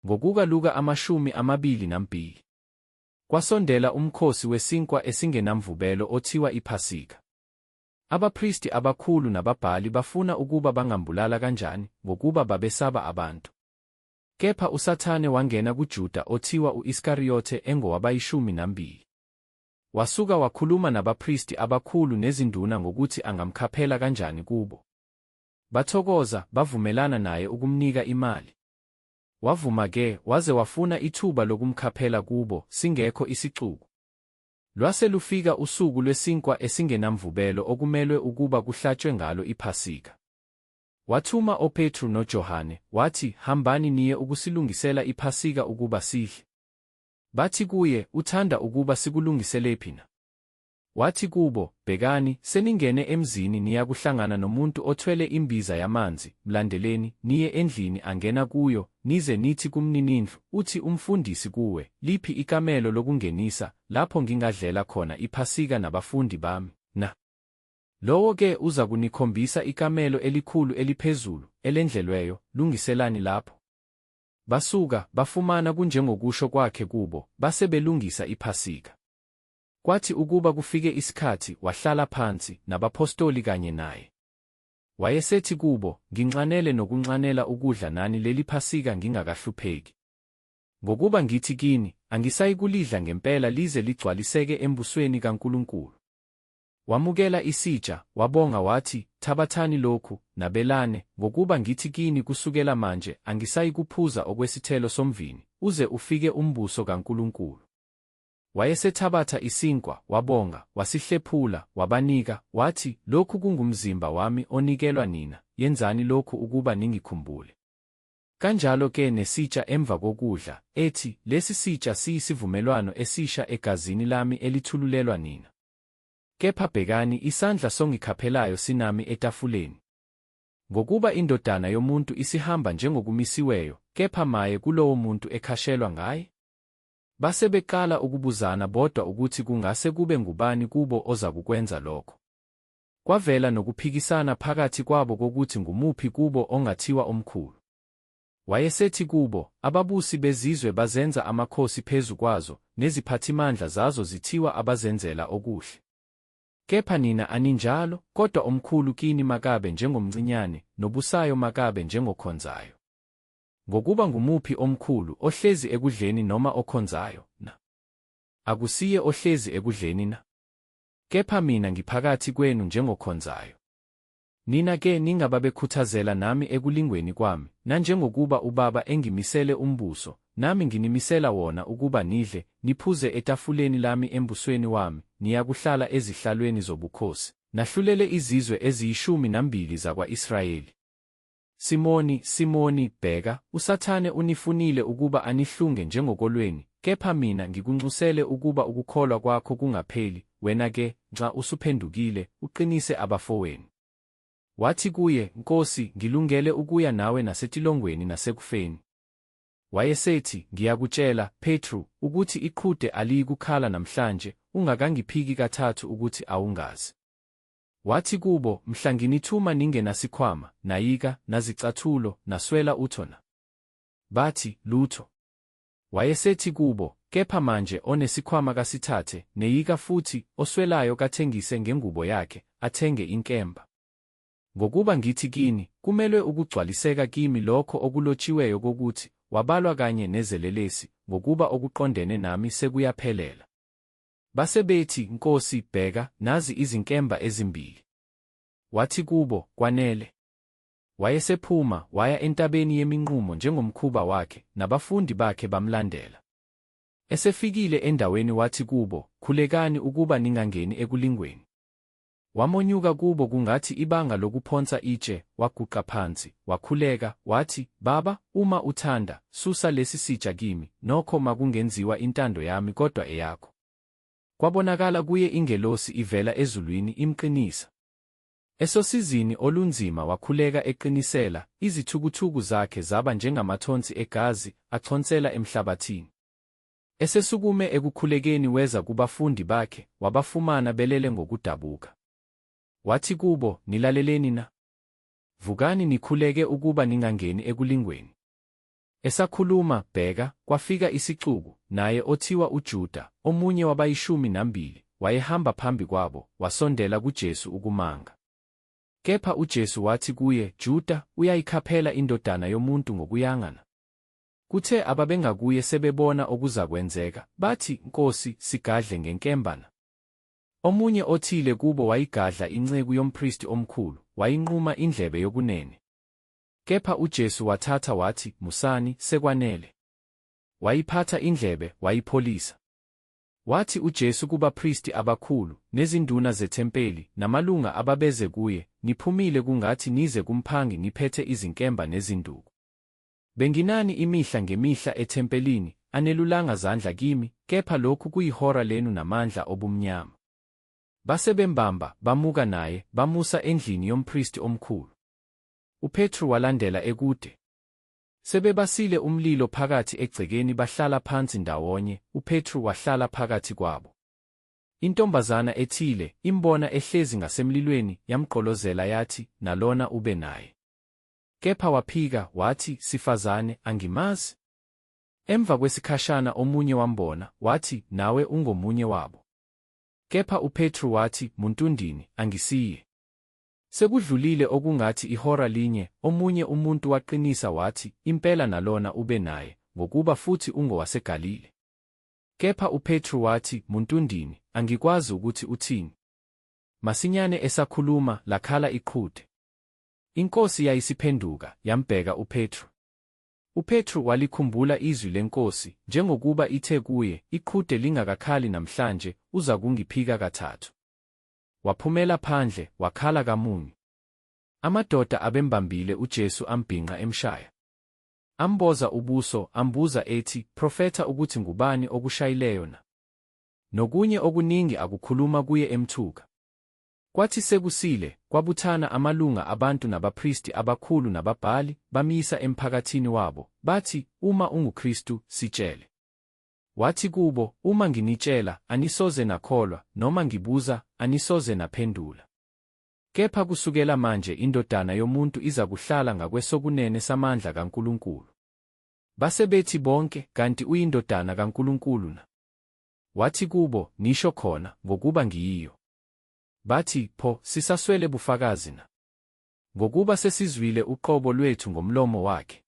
Ngokuka Luka 22. Kwasondela umkhosi wesinkwa esingenamvubelo othiwa iPhasika. Abapristi abakhulu nababhali bafuna ukuba bangambulala kanjani, ngokuba babesaba abantu. Kepha uSathane wangena kuJuda othiwa u-Iskariyothe engowabayishumi nambili. Wasuka wakhuluma nabapristi abakhulu nezinduna ngokuthi angamkhaphela kanjani kubo. Bathokoza, bavumelana naye ukumnika imali. Wavuma-ke, waze wafuna ithuba lokumkhaphela kubo, singekho isixuku. Lwase lufika usuku lwesinkwa esingenamvubelo okumelwe ukuba kuhlatshwe ngalo iPhasika. Wathuma oPetru noJohane, wathi, Hambani niye ukusilungisela iPhasika ukuba sidle. Bathi kuye, Uthanda ukuba sikulungiselephi na? Wathi kubo, Bhekani, seningene emzini niyakuhlangana nomuntu othwele imbiza yamanzi, mlandeleni, niye endlini angena kuyo, nize nithi kumninindlu, Uthi umfundisi kuwe, Liphi ikamelo lokungenisa, lapho ngingadlela khona iPhasika nabafundi bami, na? Lowo-ke uzakunikhombisa ikamelo elikhulu eliphezulu, elendlelweyo, lungiselani lapho. Basuka, bafumana kunjengokusho kwakhe kubo, base belungisa iPhasika. Kwathi ukuba kufike isikhathi, wahlala phansi, nabaphostoli kanye naye. Wayesethi kubo, Nginxanele nokunxanela ukudla nani leli Phasika ngingakahlupheki. Ngokuba ngithi kini, angisayikulidla ngempela lize ligcwaliseke embusweni kaNkulunkulu. Wamukela isitsha, wabonga wathi, Thabathani lokhu, nabelane, ngokuba ngithi kini kusukela manje angisayikuphuza okwesithelo somvini, uze ufike umbuso kaNkulunkulu. Wayesethabatha isinkwa, wabonga, wasihlephula, wabanika, wathi, Lokhu kungumzimba wami onikelwa nina, yenzani lokhu ukuba ningikhumbule. Kanjalo ke nesitsha emva kokudla, ethi, Lesi sitsha siyisivumelwano esisha egazini lami elithululelwa nina. Kepha bhekani, isandla songikhaphelayo sinami etafuleni. Ngokuba iNdodana yomuntu isihamba njengokumisiweyo, kepha maye kulowo muntu ekhashelwa ngaye! Base beqala ukubuzana bodwa ukuthi kungase kube ngubani kubo ozakukwenza lokho. Kwavela nokuphikisana phakathi kwabo kokuthi ngumuphi kubo ongathiwa omkhulu. Wayesethi kubo, Ababusi bezizwe bazenza amakhosi phezu kwazo, neziphathimandla zazo zithiwa abazenzela okuhle. Kepha nina aninjalo, kodwa omkhulu kini makabe njengomncinyane, nobusayo makabe njengokhonzayo. Ngokuba ngumuphi omkhulu, ohlezi ekudleni noma okhonzayo, na? Akusiye ohlezi ekudleni na? Kepha mina ngiphakathi kwenu njengokhonzayo. Nina ke ningababekhuthazela nami ekulingweni kwami, nanjengokuba uBaba engimisele umbuso, nami nginimisela wona ukuba nidle, niphuze etafuleni lami embusweni wami, niyakuhlala ezihlalweni zobukhosi, nahlulele izizwe eziyishumi nambili zakwa-Israyeli. Simoni, Simoni, bheka, uSathane unifunile ukuba anihlunge njengokolweni, kepha mina ngikunxusele ukuba ukukholwa kwakho kungapheli, wena ke, nxa usuphendukile, uqinise abafowenu. Wathi kuye, Nkosi, ngilungele ukuya nawe nasetilongweni nasekufeni. Wayesethi, Ngiyakutshela, Petru, ukuthi iqhude aliyikukhala namhlanje, ungakangiphiki kathathu ukuthi awungazi. Wathi kubo, Mhla nginithuma ningenasikhwama, nayika, nazicathulo, naswela utho na? Bathi, Lutho. Wayesethi kubo, Kepha manje onesikhwama kasithathe, neyika futhi, oswelayo kathengise ngengubo yakhe, athenge inkemba. Ngokuba ngithi kini, kumelwe ukugcwaliseka kimi lokho okulotshiweyo kokuthi, Wabalwa kanye nezelelesi, ngokuba okuqondene nami sekuyaphelela. Base bethi, Nkosi, bheka, nazi izinkemba ezimbili. Wathi kubo, Kwanele. Wayesephuma, waya entabeni yeminqumo njengomkhuba wakhe, nabafundi bakhe bamlandela. Esefikile endaweni wathi kubo, Khulekani ukuba ningangeni ekulingweni. Wamonyuka kubo kungathi ibanga lokuphonsa itshe, waguqa phansi, wakhuleka, wathi, Baba, uma uthanda, susa lesi sitsha kimi, nokho makungenziwa intando yami kodwa eyakho. Kwabonakala kuye ingelosi ivela ezulwini imqinisa. Esosizini olunzima wakhuleka eqinisela, izithukuthuku zakhe zaba njengamathonsi egazi, achonsela emhlabathini. Esesukume ekukhulekeni weza kubafundi bakhe, wabafumana belele ngokudabuka. Wathi kubo, Nilaleleni na? Vukani nikhuleke ukuba ningangeni ekulingweni. Esakhuluma, bheka, kwafika isixuku, naye othiwa uJuda, omunye wabayishumi nambili, wayehamba phambi kwabo, wasondela kuJesu ukumanga. Kepha uJesu wathi kuye, Juda, uyayikhaphela iNdodana yomuntu ngokuyanga na? Kuthe ababengakuye sebebona okuzakwenzeka, bathi, Nkosi, sigadle ngenkemba na? Omunye othile kubo wayigadla inceku yompristi omkhulu, wayinquma indlebe yokunene. Kepha uJesu wathatha wathi, Musani, sekwanele. Wayiphatha indlebe, wayipholisa. Wathi uJesu kubapristi abakhulu, nezinduna zethempeli, namalunga ababeze kuye, Niphumile kungathi nize kumphangi niphethe izinkemba nezinduku. Benginani imihla ngemihla ethempelini, anelulanga zandla kimi, kepha lokhu kuyihora lenu namandla obumnyama. Base bembamba, bamuka naye, bamusa endlini yompristi omkhulu. UPetru walandela ekude. Sebebasile umlilo phakathi egcekeni bahlala phansi ndawonye, uPetru wahlala phakathi kwabo. Intombazana ethile, imbona ehlezi ngasemlilweni, yamgqolozela yathi, Nalona ube naye. Kepha waphika, wathi, Sifazane, angimazi. Emva kwesikhashana omunye wambona, wathi, Nawe ungomunye wabo. Kepha uPetru wathi, Muntundini, angisiye. Sekudlulile okungathi ihora linye, omunye umuntu waqinisa wathi, Impela nalona ube naye, ngokuba futhi ungowaseGalile. Kepha uPetru wathi, Muntundini, angikwazi ukuthi uthini. Masinyane esakhuluma, lakhala iqhude. INkosi yayisiphenduka, yambheka uPetru. UPetru walikhumbula izwi leNkosi, njengokuba ithe kuye, Iqhude lingakakhali namhlanje, uzakungiphika kathathu. Waphumela phandle, wakhala kamunyu. Amadoda abembambile uJesu ambhinqa emshaya. Amboza ubuso, ambuza ethi, Profetha ukuthi ngubani okushayileyo na? Nokunye okuningi akukhuluma kuye emthuka. Kwathi sekusile, kwabuthana amalunga abantu nabapristi abakhulu nababhali, bamyisa emphakathini wabo, bathi, Uma unguKristu, sitshele. Wathi kubo, Uma nginitshela, anisoze nakholwa, noma ngibuza, anisoze naphendula. Kepha kusukela manje iNdodana yomuntu izakuhlala ngakwesokunene samandla kaNkulunkulu. Base bethi bonke, Kanti uyiNdodana kaNkulunkulu na? Wathi kubo, Nisho khona, ngokuba ngiyiyo. Bathi, Pho, sisaswele bufakazi na? Ngokuba sesizwile uqobo lwethu ngomlomo wakhe.